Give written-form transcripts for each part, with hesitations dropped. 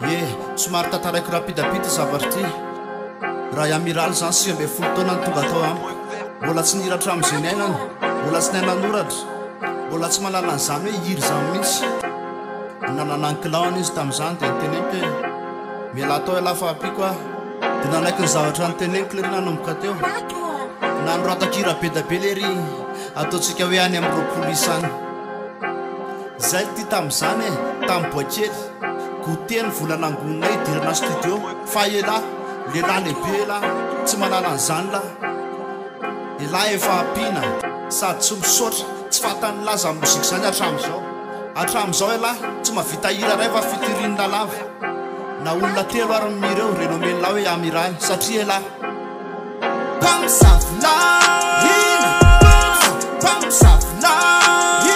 Ye, somary tantaraiko rapide be ity zavatra ity. Raha i Amiraly izany 19 taona no tonga tao amiko. Mbola tsy nihira hatramin'izay niainany, mbola tsy nahay nanoratra, mbola tsy mahalala an'izany hoe hira izany mihitsy. Nanana ny clan izy tamin'izany dia niteneniko hoe mialà tao ialahy fa ampiako aho. Dia nanaiky ny zavatra niteneniko lery nanomboka teo. Nanoratako hira be dia be lery, ataontsika hoe any amin'ny 20 isa any. Zay ity tamin'izany e, tamin'ny boakely, goûter ny vola nangoninay hidirana studio, fa elah, lehilahy lehibe elah, tsy mahalala an'izany lah. Elah efa ampiana, sady tsy misaotra, tsy fatan'lah zany mozika zany hatramin'izao. Hatramin'izao elah, tsy mahavita hira iray fa featuring lava. Na olona telo ary ny mihira eo, renommé-n'lah hoe Amiraly, satria elah. Mpamosavy lahy, mpamosavy lahy.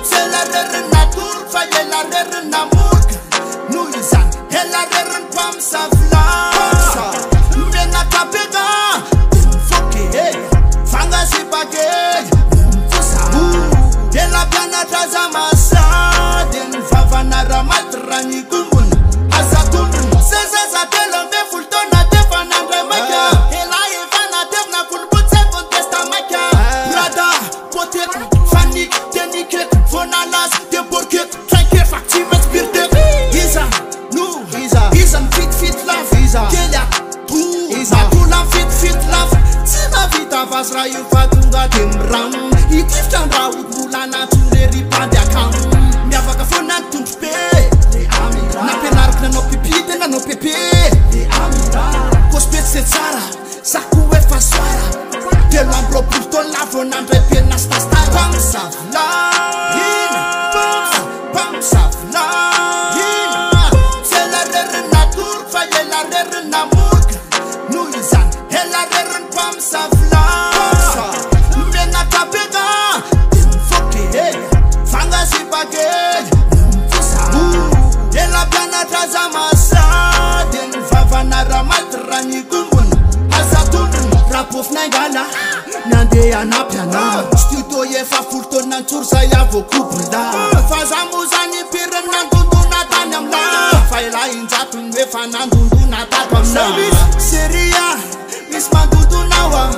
Tsy ela rery natory fa ela rery namoaka. Noho izany ela rery ny mpamosavy lahy. Menaka be ka dia mifoka e, vanga sy bakely no mifosa. Ela mpianatra aza mahasahy dia ny vavana ramaty raha ny kombona aza tondrona. Zaza 13 taona d'efa nandray maika. Ela efa natevina volom-botsy efa nitesta maika. Brada, poteto, fanik, tenikety, vao nalaza de borketo, traikefa tsy maintsy birdeto. Iza no iza, iza no fitofito lava, iza kely ato, iza atola fitofito lava. Tsy mahavita vazy raha io fa tonga de miram. Hitifitra ny raha mbola nantsoin lery bandy akam. Miavaka foana ny tondro be. Nampianariko nanao pipi de nanao pepe. Paosy tsy tsara, za koa efa soara. 23 taona vao nandray penina sy tastara. Mpamosavy lahy, mpamosavy lahy. Tsy ela rery natory fa ela rery namoaka. Noho izany ela rery ny mpamosavy lahy. Menaka be ka de mifoka e, vanga sy bakely no mifosa. Ela mpianatra aza mahasahy de ny vavana ramaty raha ny kombona aza tondrona. Rabofinaingana nandeha hanampy anah. Studio efa 10 taona nitsory zay avoakobona. Fa za moa zany impiry nandondona tany aminah. Fa ela injato no efa nandondona tato aminah. Misy seria misy mandondona ao ah.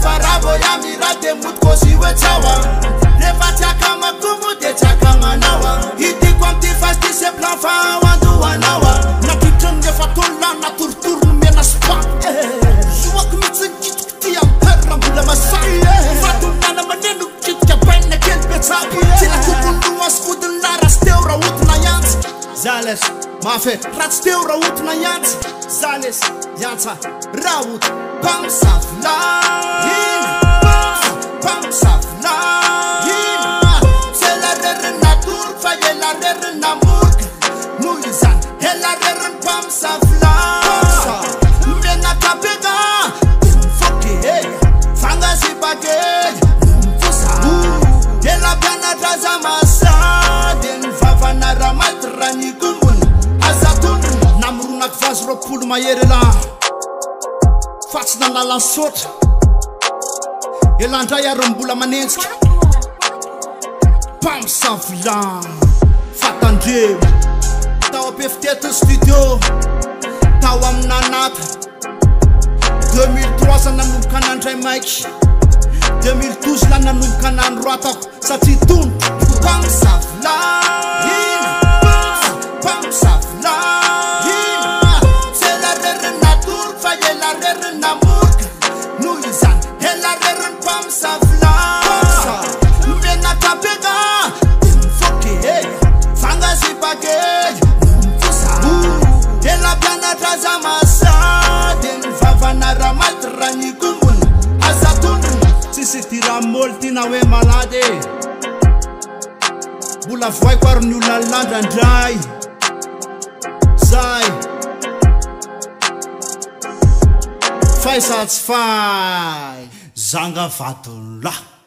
Fa raha vao iaho mira de mody kôzy hoe tsy ao ah. Rehefa tsy akamako moa de tsy akamanao ah. Hitiko amty face ty c'est plan fa ao andohanao ah. Nandritra ny efa-taona natoritory nomena spa. Zoako mihitsy ny kitiko ty am peur mbola masaky. Vatonana maneno mikitika bainina kely betsaka. Tsy nakopony loha sy fodiny lahy raha tsy teo rahotina hiantsa. Zales mafy raha tsy teo rahotina hiantsa. Zales hiantsa rahotina. Mpamosavy lahy, mpamosavy lahy. Tsy ela rery natory fa ela rery namoaka. Noho izany ela rery ny mpamosavy lahy. Menaka be ka de mifoka e, vanga sy bakely no mifosa. Ela mpianatra aza mahasahy de ny vavana ramaty raha ny kombona aza tondrona. Namoronako vazy 20 mahery elah fa tsy nanala ny saotra. Elah ndray ary mbola manenjika. Mpamosavy lahy fa tandremo. Tao Ampefy teto studio, tao amin'ny Nanata. 2003 za nanomboka nandray mic. 2012 la nanomboka nanoratako satria tondro. Mpamosavy lahy, mpamosavy lahy. Tsy ela rery natory fa ela rery namoaka. Noho izany ela rery ny mpamosavy lahy. Menaka be ka de mifoka e, vanga sy bakely no mifosa. Ela mpianatra aza mahasahy de ny vavana ramaty raha ny kombona aza tondrona. Tsisy idiran'ny ty na hoe malady e. Mbola voaiko ary ny olona landrandray. Zay. Fay sa tsy fay? Zanga vadin'lah.